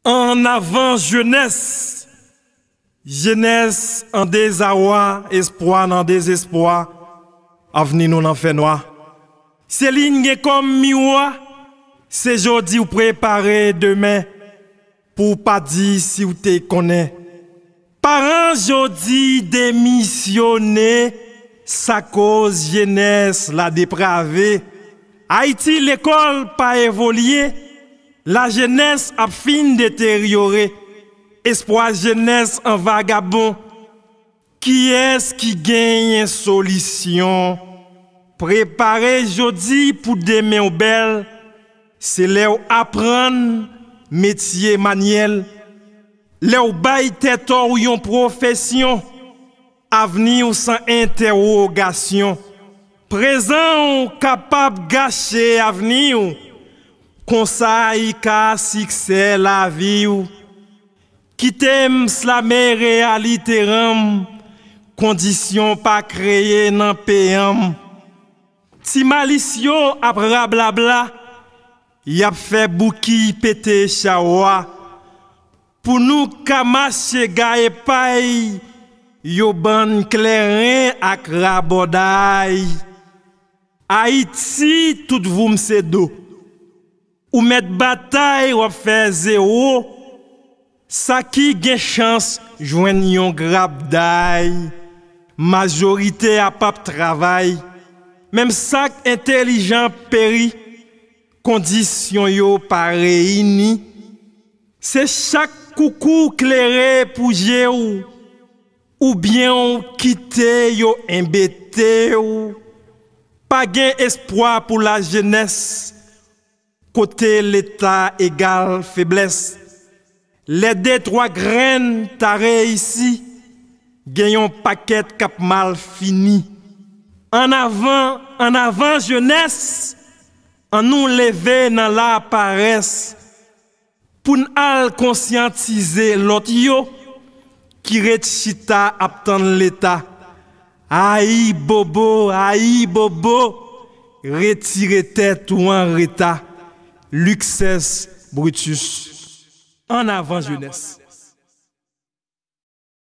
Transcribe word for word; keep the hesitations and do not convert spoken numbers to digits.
An avan jenès! Jenès an dezawa, espwa nan dezespwa, avni nou nan fènwa. Se li n gen kòm miwa, se jodi w prepare demen pou w pa di si w te konnen. Paran jodi demisyone, sa koz jenès la deprave. Ayiti lekòl pa evolye, lajenès ap fin deteryore. Espwa jenès an vagabon. Kiyès ki genyen solisyon? Prepare jodi pou demen w bèl. Se lè w aprann metye manyèl. Lè w bay tèt w yon pwofesyon, avni w san entèwogasyon. Prezan w kapab gache avni w. Konsa i ka siksè lavi w. Kite m slame reyalite ranm, kondisyon pa kreye nan peyanm. Ti malis yo ap rablabla, y ap fè bouki pete chawa. Pou nou ka mache gaye pay, yo ban n kleren ak rabòday. Ayiti tout voum se do. Ou mèt batay, w ap fè zewo. Sa ki gen chans jwenn yon grapday. Majorite a p ap travay. Menm sa k entèlijan peri. Kondisyon yo pa reyini. Se chak koukou klere pou je w, oubyen w kite yo enbete w. Pa gen espwa pou lajenès, kote Leta egal feblès. Lè de twa grenn ta reyisi, gen yon pakèt k ap mal fini. An avan, an avan jenès, annou leve nan laparès. Pou n al konsyantize lòt yo ki ret chita ap tann Leta. Ayibobo, ayibobo, retire tèt ou an reta. Luxus Brutus. An avan jenès.